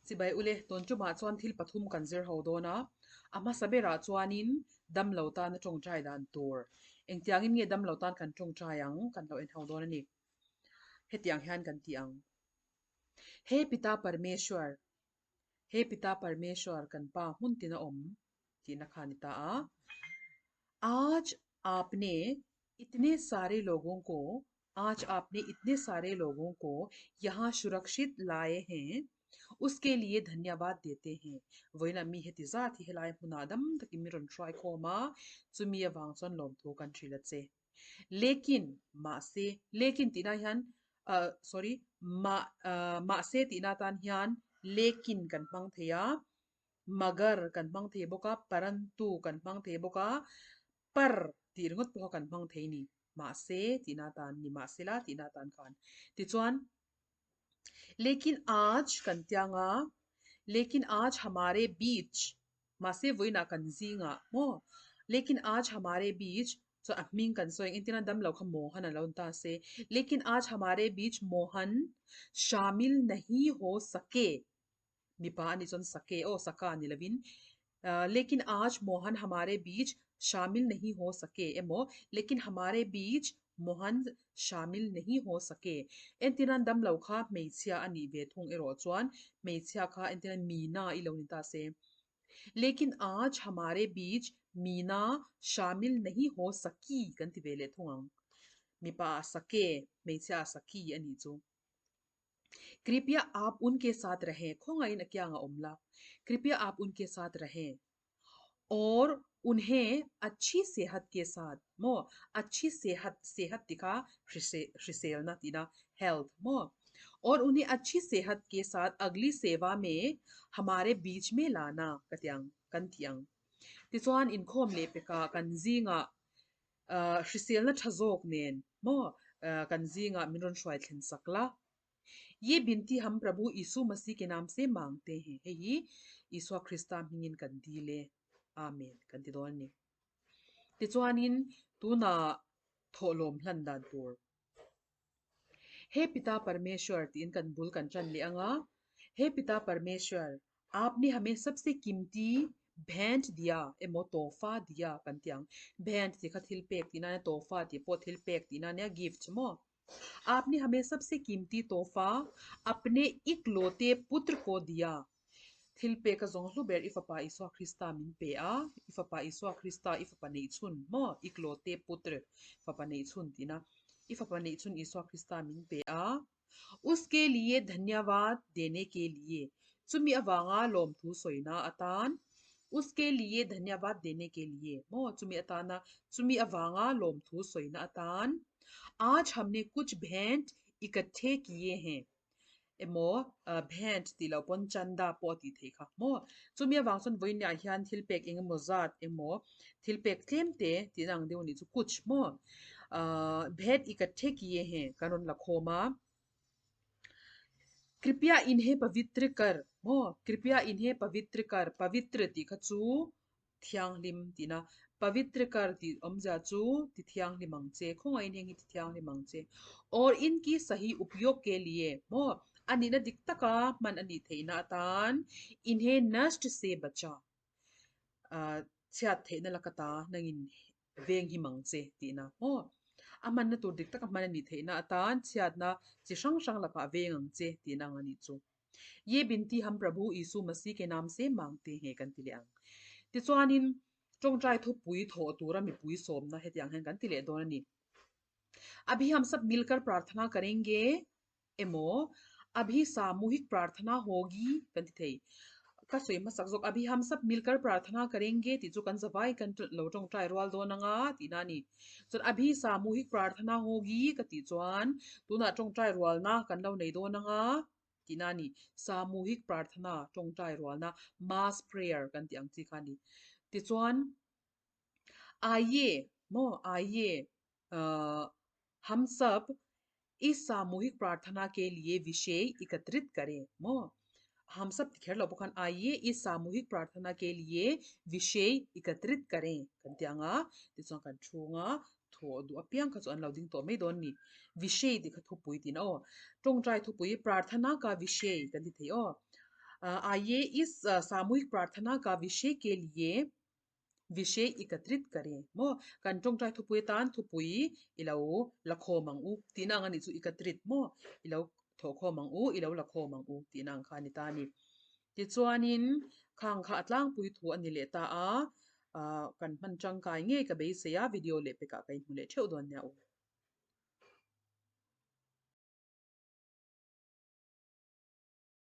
Chibai ule, tun tumah chuan thil pathum kan zir ho dawn a, a hmasa berah chuanin damlo tana tawngtai dan tur. Engtiangin nge damlo tan kan tawngtai ang kan lo en ho dawn a ni. Hetiang hian kan ti ang. He Pita Parmeshwar, He Pita Parmeshwar kan pa hmun tina awm tihna kha a ni ta a. Aaj aapne itne sare logon ko आज आपने इतने सारे लोगों को यहाँ सुरक्षित लाए हैं उसके लिए धन्यवाद देते हैं vawiin mi heti zat hi helai hmunah dam takin mi rawn hruai khawm a chumi avang chuan lawmthu kan hrilh a che lekin mahse lekin tihna hian ah sorry mah ah mahse tihna atan hian lekin kan hmang thei a magar kan hmang thei bawk a parantu kan hmang thei bawk a par tih ringawt pawh kha kan hmang thei a ni. Mahse tihna atan ni mahsela tihna atan khan. Tichuan, Lekin aaj kan tiang a, lekin aaj hamare beech, mahse vawiinah kan zingah maw, lekin aaj hamare beech chuan a hming kan sawi ang, entirna damlo kha Mohan a lo ni ta se, lekin aaj hamare beech Mohan shamil nahi ho sake. Mipa a nih chuan sake aw saka ni lovin lekin aaj Mohan hamare beech shamil nahi ho sake emaw lekin hamare beech Mohan shamil nahi ho sake entir nan damlo kha hmeichhia a nih ve thung erawh chuan hmeichhia kha entir nan Meena i lo ni ta se lekin aaj hamare beech Meena shamil nahi ho saki kan ti ve leh thung ang mipa ah sake hmeichhia ah saki a nih chu. Kripya aap unke saath rahe, khawngaihin a kianga awm la. Kripya aap unke saath rahe aur unhe achhi sehat ke saath maw, achhi sehat, sehat tih kha hriselna tihna, health maw, aur unhe achhi sehat ke saath agli seva mein hamare beech mein lana ka ti ang, kan ti ang. Tichuan inkhawm leh pekah kan zingah Hriselna tha zawk nen maw kan zingah min rawn hruai thlen sak la. Ye binti ham Prabhu Isu Masih ke naam se maangte he. Hei hi Isua Krista hmingin kan dil e. Amen kan ti dawn a ni. Tichuanin tunah thawhlawm hlan dan tur. He Pita Parmeshwar tiin kan bul kan tan leh ang a, He Pita Parmeshwar, aapne hame sabse kimti bhent diya emaw tohfa diya kan ti ang. Bhent tih kha thil pek tihna ania, tohfa tih pawh thil pek tihna ania, gift maw. Aapne hame sabse kimti tohfa apne iklote putra ko diya. Thil pek a zawng hlu ber i fapa Isua Krista min pe a, i fapa Isua Krista i fapa neih chhun maw? Iklote putre, fapa neih chhun tihna, i fapa neih chhun Isua Krista min pe a, Uske liye dhanyavad dene ke liye, chumi avanga lawmthu sawina atan, Uske liye dhanyavad dene ke liye maw? Chumi atana, chumi avanga lawmthu sawina atan, Aaj hamne kuch bhent ikatthe kiye hain. emaw bhent tih loh pawn chanda pawh a tih theih kha maw. Chumi avang chuan vawiinah hian thil pek eng emaw zat emaw thil pek tlem te tih ang deuh a nih chu kuch maw ahh bhet i ka thek ye he kan rawn la khawm a. Kripya inhe pavitra kar maw kripya inhe pavitra kar pavitra tih kha chu Thianghlim tihna Pavitra kar tih awmzia chu ti thianghlim ang che, khawngaihin heng hi ti thianghlim ang che. Aur inki sahi upyog ke liye maw a nihna dik taka hman a nih theihna atan inhe nasht se bacha ah chhiat theihna laka ta nangin veng him ang che tihna maw a hmanna tur dik taka hman a nih theihna atan chhiatna chi hrang hrang lakah veng ang che tihna ang a nih chu. Ye binti ham Prabhu Isu Masih ke naam se maangte nge kan ti leh ang. Tichuanin, tawngtai thupui thawh tura mipui sawmna hetiang hian kan ti leh dawn a ni. Abhi hum sab milkar prarthana karenge emaw abhi samuhik prarthana hogi kan ti thei. Ka sawi hmasak zawk abhi hum sab milkar prarthana karenge tih chu kan zavai kan lo tawngtai rual dawn anga tihna a ni. Chuan abhi samuhik prarthana hogi ka tih chuan tunah tawngtai rualna kan lo nei dawn anga tihna a ni. Samuhik prarthana, tawngtai rualna, mass prayer kan tih ang chi kha a ni. Tichuan, Aye, maw, aye, ahh hum sab is samuhik prarthana ke liye vishay ekatrit kare, maw, hum sab ti kher lo bawk khan aye is samuhik prarthana ke liye vishay ekatrit kare kan ti ang a, tichuan kan chhunga Thawh duh apiang kha chu an lo ding tawh mai dawn a ni. Vishay tih kha thupui tihna aw. Tawngtai thupui, Prarthana ka vishay kan ti thei aw. आइए इस सामूहिक प्रार्थना का विषय के लिए विषय एकत्रित करें maw kan tawngtai thupui atan thupui i lo la khawm ang u tihna ang a nih chu ekatrit maw i lo thawh khawm ang u i lo la khawm ang u tihna ang kha a ni ta a ni. Tichuanin khang kha a tlangpui thu a ni leh ta a, kan hman tangkai ngei ka beisei a video lehpekah ka inhmu leh theuh dawn nia u.